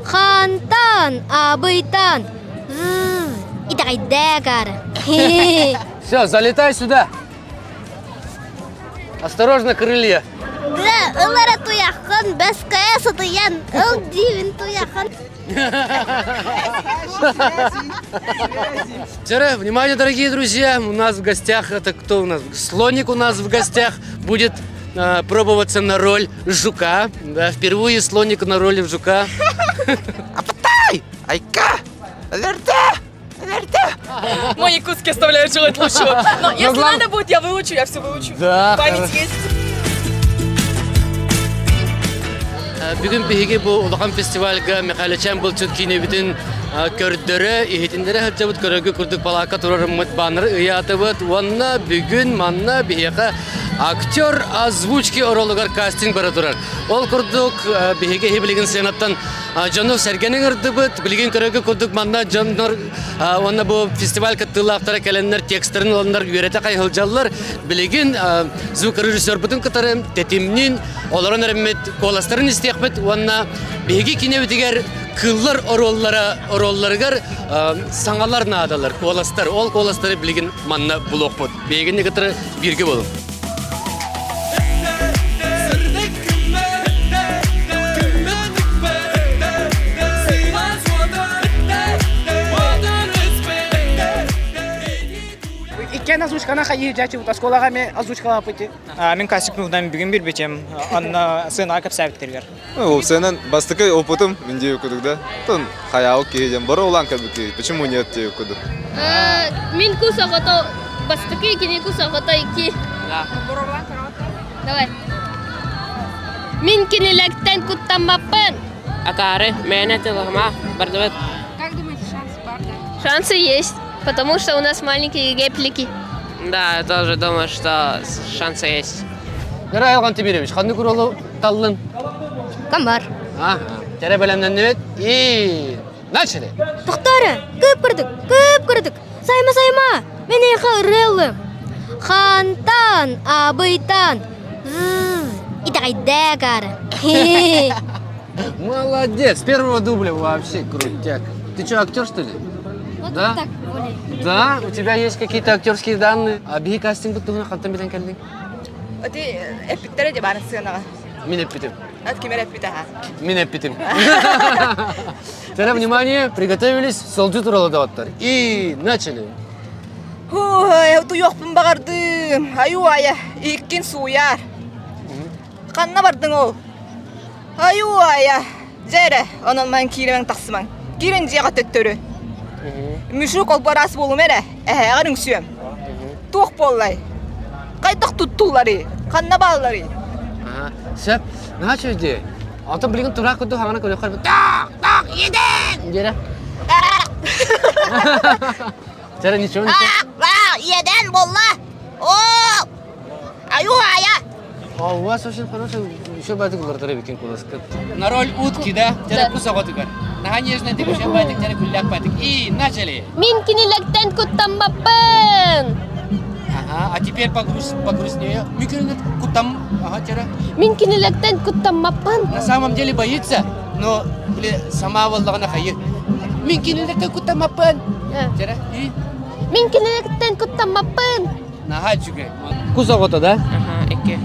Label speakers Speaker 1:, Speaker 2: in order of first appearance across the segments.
Speaker 1: Хантан, абыйтан, итэҕэйдээ акаары.
Speaker 2: Все, залетай сюда. Осторожно, крылья.
Speaker 1: Да, ылара туяххын, бэская сытыйан, ыл диибин туяххын.
Speaker 2: Вчера, внимание, дорогие друзья, у нас в гостях, это кто у нас? Слоник у нас в гостях будет э, пробоваться на роль жука. Да, впервые слоник на роли жука.
Speaker 3: Апатай! Айка! Алерта! Алерта!
Speaker 4: Мой якутский оставляет желать лучшего. Но если
Speaker 2: глав-
Speaker 4: надо будет, я выучу, я все выучу.
Speaker 2: Да,
Speaker 4: Память
Speaker 2: хорошо.
Speaker 4: есть.
Speaker 2: Бүгүн биһиги бу улахан фестивальга Михайличан булчут киинэбитин көрдөрө, иһитиннэрэ сылдьабыт көрөргө курдук балаакка турарыммыт баннер ыйаатыбыт уонна бүгүн манна биһиэхэ актер озвучки оруолугар кастинг бара турар. Ол курдук биһиги иһи билигин сценаттан дьону сэргэни ыҥырдыбыт. Билигин көрөргө курдук манна дьоннор уонна бу фестиваль кыттыылаахтара кэлэннэр текстэрин ыланнар үөрэтэ хайһылдьаллар. Билигин звукорежиссербутун кытары тэтимнин олорон эрэммит куоластарын истиэхпит уонна биһиги кинэбитигэр кыыллар оруоллара оруолларыгар саҥалар наадалар, куоластар. Ол куоластары билигин манна булуохпут. Биһигини кытары бииргэ болуҥ.
Speaker 5: Иккен озвучкана хайыы дьачыбыт оскуолаҕа эмиэ озвучкалааппыт
Speaker 6: Мин кастингнуунан бүгүн билбитим. Анна сыанаҕа кэпсээбиттэригэр.
Speaker 7: Сыанан бастакы опытым мин диэбит курдук да. Тон хайаабыт киһи диэн бары улаан кэлбит киһи. Почему нет диэбит курдук.
Speaker 1: Мин кус оҕото бастакы, кини кус оҕото икки. Давай. Мин кинилэртэн куттаммаппын.
Speaker 8: Акаары, мээнэ тылыма, бардыбыт.
Speaker 9: Как думаете, шансы бар, да?
Speaker 1: Шансы есть, потому что у нас маленькие реплики.
Speaker 8: Да, я тоже думаю, что шансы есть.
Speaker 2: Нара Айлган Тимирович, ханнык уролу таллын?
Speaker 1: Комар.
Speaker 2: Ага. Тере бэлэмнэннибит. И начали.
Speaker 1: Тохтара, көп көрдүк, көп көрдүк. Сайма, сайма, мен эйха ырыалым. Хантан, абыйтан. Итэҕэйдээ акаары.
Speaker 2: Молодец, с первого дубля вообще крутяк. Ты что, актер что ли?
Speaker 1: Вот
Speaker 2: Да?
Speaker 1: так более.
Speaker 2: Да, у тебя есть какие-то актерские данные? А биһи кастинг туһунан хантан билэн кэллиҥ?
Speaker 4: Ити эппиттэрэ дьэ баар сыанаҕа.
Speaker 2: Мин эппитим.
Speaker 4: От кимэр эппитэ аха.
Speaker 2: Мин эппитим. Тогда, внимание, приготовились, солдю туралы даваттар. И начали.
Speaker 4: Ой, утуйуохпун баҕардым. Аю айа, иккин сууйаар. Ханна бардың ол? Аю айа. Дьэ эрэ, онон ман кииримэҥ тахсымаҥ. Киирин дьиэҕэ төттөрү. Мүшүк олбараас буолум эрэ, эһээҕэр үҥсүөм. Туох буоллай? Хайдах туттулларый? Ханна баалларый?
Speaker 2: Ага. Сөп. Наһаа үчүгэй. Онтон билигин тураах курдук хаҥана көрүөххэ так, так, еден! Диэрэ. Чара ничего не
Speaker 1: Еден буолла! О! Аю ая!
Speaker 2: А у вас очень хороший, еще байтик улардары бикин куласкыт. На роль утки, да? Тера кусаготугар. Наһаа нежный тик еще байтик, тера күллээх байтик. И начали!
Speaker 1: Мин кинилэртэн куттаммаппын!
Speaker 2: Ага, а теперь погруз, погрустнее. Микронет кутам, ага, тера.
Speaker 1: Мин кинилэртэн куттаммаппын!
Speaker 2: На самом деле боится, но, блин, сама буоллаҕына хайы. Мин кинилэртэн куттаммаппын! Тера, и?
Speaker 1: Мин кинилэртэн куттаммаппын!
Speaker 2: Наһаа үчүгэй. Кус оҕото, да?
Speaker 8: Ага, икки.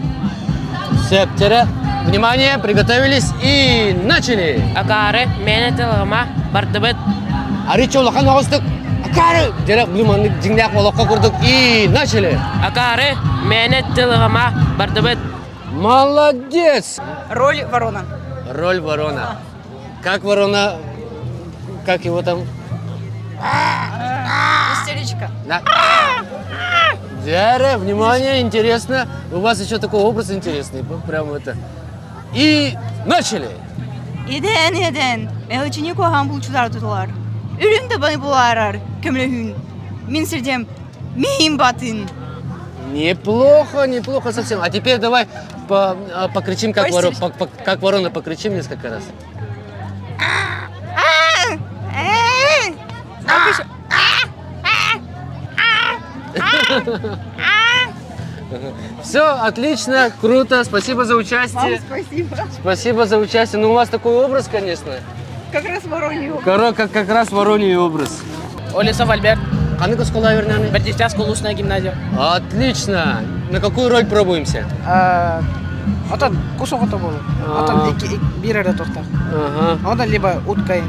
Speaker 2: Сөп, тера. Внимание, приготовились и начали!
Speaker 8: Акаары, мээнэ тылыма, бардыбыт.
Speaker 2: Арыча улахан оҕустук. Акаары! Дьэрэ, блин, маннык дьиҥнээх олоххо курдук. И начали!
Speaker 8: Акаары, мээнэ тылыма, бардыбыт.
Speaker 2: Молодец!
Speaker 4: Роль ворона.
Speaker 2: Роль ворона. Как ворона... Как его там?
Speaker 4: Истеричка.
Speaker 2: Да. Дьэ, внимание, интересно. У вас еще такой образ интересный. Прям это. И начали!
Speaker 10: Иэдээн, иэдээн, мэлдьини куһаҕан булчутар тутулар. Үрүҥ табаны булаарар, көмөлөһүүн. Мин сирдьэм, миин батын.
Speaker 2: Неплохо, неплохо совсем. А теперь давай по, покричим, как, воро, по, по, как ворона, покричим несколько раз. Все, отлично, круто, спасибо за участие.
Speaker 10: Вам спасибо.
Speaker 2: Спасибо за участие. Ну, у вас такой образ, конечно.
Speaker 10: Как раз вороний образ.
Speaker 2: Коро, как, как раз вороний образ.
Speaker 5: Олесов Альберт.
Speaker 2: Ханнык оскуола үөрэнэҕиний?
Speaker 5: Бэрдьигэстээх улуусная гимназия.
Speaker 2: Отлично. На какую роль пробуемся?
Speaker 5: Отон кус оҕото буолар. Отон биир эрэ туохтаах. Онон либо утка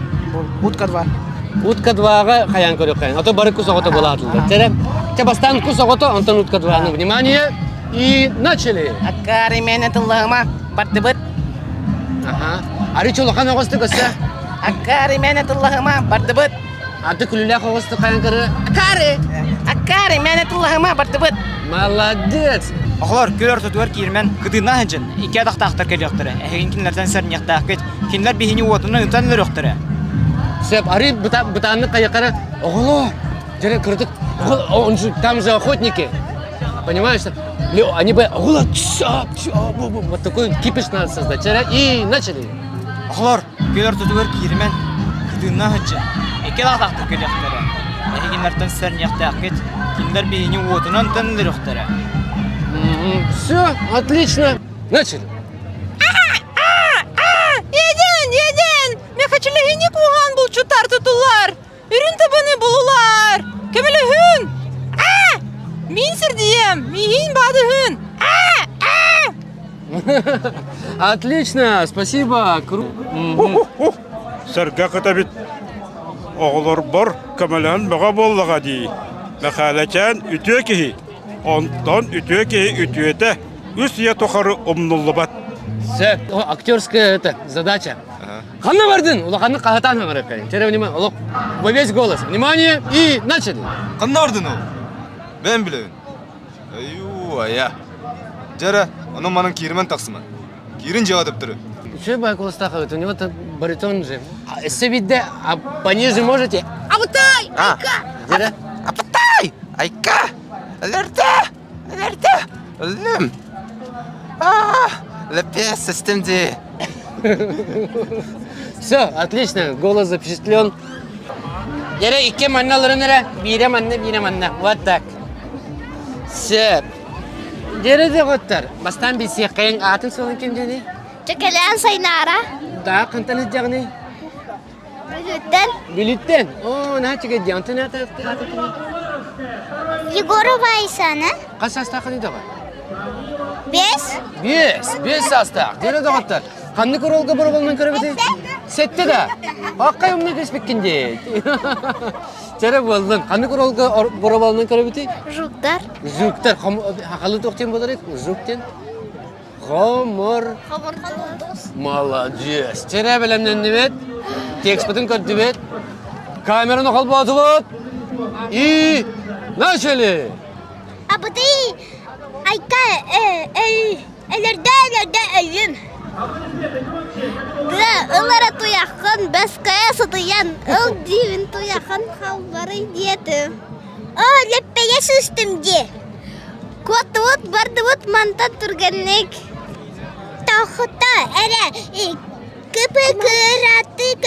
Speaker 5: утка 2.
Speaker 2: Утка 2-га хайаан көрүөххэйин. А то бары кус оҕото буолаатылар. Чэрэ, чэ бастаан кус оҕото, онтон утка 2. Ну, внимание, и начали.
Speaker 5: Аккаары мээнэ тыллаһыма, бардыбыт.
Speaker 2: Ага. Арыч улахан оҕосту көссө.
Speaker 5: Аккаары мээнэ тыллаһыма, бардыбыт.
Speaker 2: Аты күлүлээх оҕусту хайан көрө.
Speaker 5: Акаары! Акаары, мээнэ тыллаһыма, бардыбыт!
Speaker 2: Молодец!
Speaker 6: Оҕолор, күөл ортотугар киирмэн, кытыыннаах сылдьын, икки атахтаахтар кэлиэхтэрэ. Эһигин кинилэртэн сэрниэхтээххит. Кинилэр биһини уотунан ытан өлөрүөхтэрэ.
Speaker 2: Сөп, арый бытааннык хайакара оҕолор, дьэ кырдык, он же, там же охотники. Понимаешь? Они бы, оҕолор, вот такой кипиш надо создать. И начали.
Speaker 6: Оҕолор, Күөл ортотугар кииримэн, кытыыннаах ычча, икки атахтар кэлиэхтэрэ. Эһигиннэртэн сэрниэхтээххит, кинилэр биһини уотунан төннөрүөхтэрэ.
Speaker 2: Все, отлично. Начали.
Speaker 4: Еден, еден! Мехачилэһини кууһаан булчуттар тутуллар. Үрүн табаны булулар. Көмөлөһүн! Аа! Мин сирдием, миин бадыһын. Аа! Аа!
Speaker 2: Отлично, спасибо.
Speaker 11: Сэргэ кыта оҕолорбор көмөлөһөн бөҕө буоллаҕа дии. Мэхээлэчээн үтүө киһи, онтон үтүө киһи үтүөтэ үс үйэ тухары умнуллубат.
Speaker 2: Сөп, актерская это задача. Ханна бардын? Улаханнык хаһытаан хаҥырыккайын. Теперь внимание, олох во весь голос. Внимание и начали.
Speaker 7: Ханна бардын ол? Бэйэм билэбин. Айуу, айа. Дьэ онон манан киирмэн тахсыма. Киирин дьиэҕэ төптөрү.
Speaker 2: Че байколостаах эбит, у него то баритон же. Өссө биирдэ, а пониже можете?
Speaker 3: Абытай! Айка!
Speaker 2: Дьэ
Speaker 3: Абытай! Айка! Өлөрдө! Өлөрдө! Өллүм! Аа! Лэппиэс сыстым дии.
Speaker 2: Все, отлично, голос запечатлен. Дьэрэ икки манна олорон эрэ, биирэ манна, биирэ манна. Вот так. Сөп. Дьэрэ доҕоттор, бастаан билсиэххэйиҥ аатын суолун ким диэний?
Speaker 1: Чөкөлөөн Сайнаара.
Speaker 2: Да, хантан илдьэҕиний?
Speaker 1: Бүлүүттэн.
Speaker 2: Бүлүүттэн? Оо, наһаа үчүгэй дии. Онтон аата аата кимий?
Speaker 1: Егорова Айсана.
Speaker 2: Хас саастааххыный доҕор?
Speaker 1: Бес.
Speaker 2: Бес. Бес саастаах. Дьэрэ доҕоттор, ханнык оруолга бороболунан көрөбүтүй? Сэттэ да? Аккай умна кэспиккин дии. Чэрэ буоллун. Ханнык оруолга бороболунан көрөбүтүй?
Speaker 1: Жуктар.
Speaker 2: Жуктар. Хахалы туох диэн буолар Жук диэн? Хомор. Молодец. Чэрэ бэлэмнэннибит. Текспытын көрдүбүт. Камераны холбоотубут. И начали!
Speaker 1: Абыдый айка өлөрдө өлөрдө өлүм. Бля, ылара туяххын, бэская сытыйан, ыл диибин туяххын халбарый диэтим. О, лэппэйэ сыстым дии. Куоттубут, бардыбыт мантан түргэнник. Тохто эрэ кып-кыратык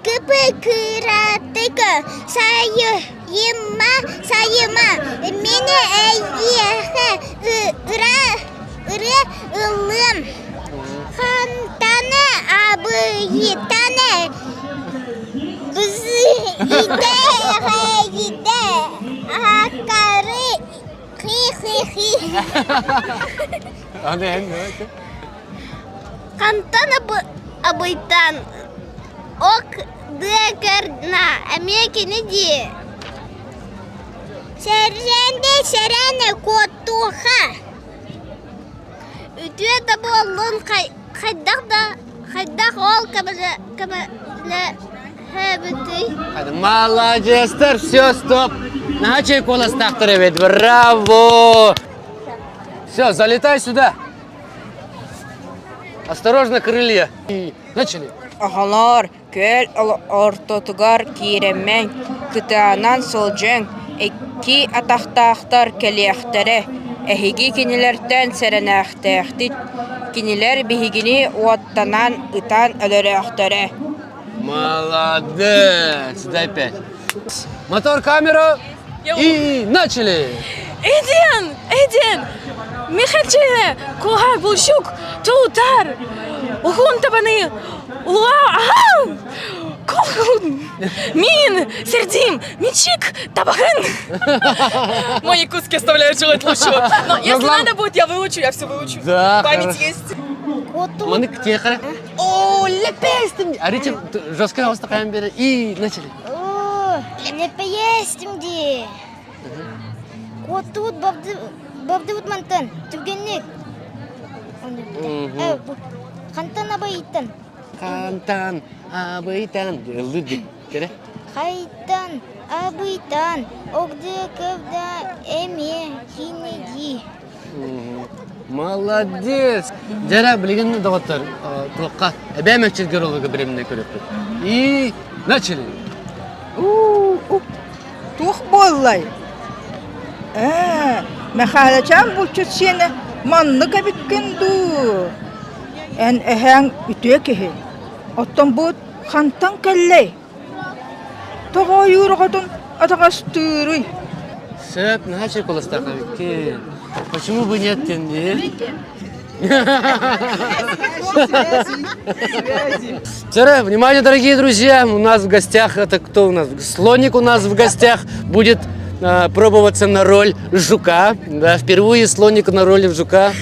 Speaker 1: кып-кыратык сайыма сайыма мин эйиэхэ ырыа ырыа ыллыам хантан абыйытан бызыйда акары хи-хи-хи Хантан абыйтан ок дыакарна эмиэ кини дии Сэрэнэ сэрэнэ куоттуоха Үтүө да буоллун хайдах да хайдах ол көмөлөһөбүтүй
Speaker 2: Молодецтар, все, стоп. Начали куоластаахтар эбит, браво! Все, залетай сюда. Осторожно, крылья. И начали.
Speaker 9: Оҕолоор, күөл ортотугар киирэммэҥ, кытаанан сылдьыҥ, икки атахтаахтар кэлиэхтэрэ, эһиги кинилэртэн сэрэнээхтээхтит, кинилэр биһигини уоттанан ытан өлөрүөхтэрэ
Speaker 2: Молодец! Дай пять. Мотор, камера и начали!
Speaker 12: Эден, Эден, Михальчине, куха булчук, тутар, ухун табаны, ула, ага, кухун, мин, сердим, мичик, табахын. Мои якутские оставляют желать лучшего. Но если надо будет, я выучу, я все выучу.
Speaker 2: Да,
Speaker 4: Память
Speaker 2: хорошо.
Speaker 4: есть.
Speaker 2: Маны тиэхэ. О, лепестим! Аричи жестко хостакайын бере и начали.
Speaker 1: О, лепейстим дии. Куоттубут бабдыбыт мантан, түргэнник. Хантан абыйтан?
Speaker 2: Хантан абыйтан. Ыллыр ди. Кere.
Speaker 1: Хайтан абыйтан, огды көвда эме кинеди.
Speaker 2: Молодец! Дьэ билигин доҕоттор туохха эбээ мөкчүргэр олуга биримне көрөппүт. И начали.
Speaker 13: Туох буоллай? Ээ, Мэхээлэчээн булчут сиэнэ маннык эбиккин дуу? Эн эһээҥ үтүө киһи. Оттон бу хантан кэллэй? Тоҕо ойуур оҕотун атаҕастыырый?
Speaker 2: Сөп, наһаа куластаах эбиккин. Почему бы нет диэн Второе, внимание, дорогие друзья, у нас в гостях, это кто у нас? Слоник у нас в гостях будет э, пробоваться на роль жука. Да, впервые слоник на роли жука.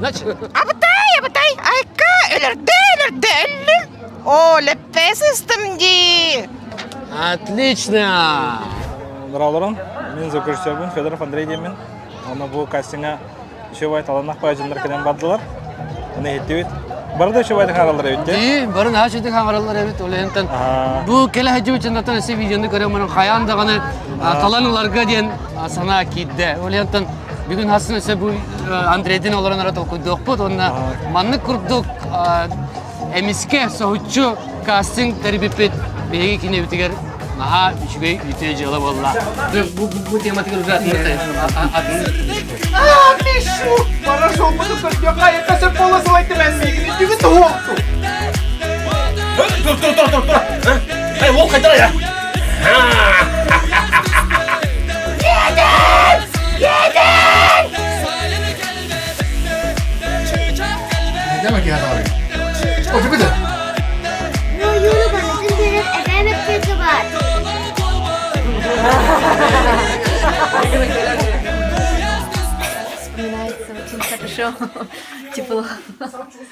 Speaker 2: Начали.
Speaker 4: Абытай, абытай, айка, өлөрдө, өлөрдө, өллүм. О, лэппэ сыстым дии.
Speaker 2: Отлично!
Speaker 14: Дороолорун, мин звукорежиссербун Федоров Андрей диэммин. Онно бу кастиҥҥа үчүгэй таланнах баайдьаннар кэлэн бардылар. Оны иһиттибит. Бары да үчүгэй хаҥараллар эбит
Speaker 2: дии. Бары наһаа үчүгэй хаҥараллар эбит. Ол иһинтэн бу кэлэ сылдьыбыт дьоннортон өссө видеону көрөн баран хайаан даҕаны талан ыларга диэн санаа киирдэ. Ол иһинтэн бүгүн хасын өссө бу Андрейдин олорон эрэ толкуйдуохпут. Уонна маннык курдук эмискэ соһуччу кастинг тэрийбиппит биһиги кинибитигэр наһаа үчүгэй үтүө дьыала буолла. Бу бу тематыгар уже
Speaker 5: А, Мишу! Хорошо, буду көрдөххө айакка сөп буола сылайдым эн миигин үтүгү туһуохту.
Speaker 15: Тур, тур, тур, тур, тур. Эй, ол қайда я?
Speaker 4: Еден! Еден!
Speaker 1: Ойууну барытын көрөр эбээм эппиэкэ баар.
Speaker 10: Вспоминается очень хорошо, тепло.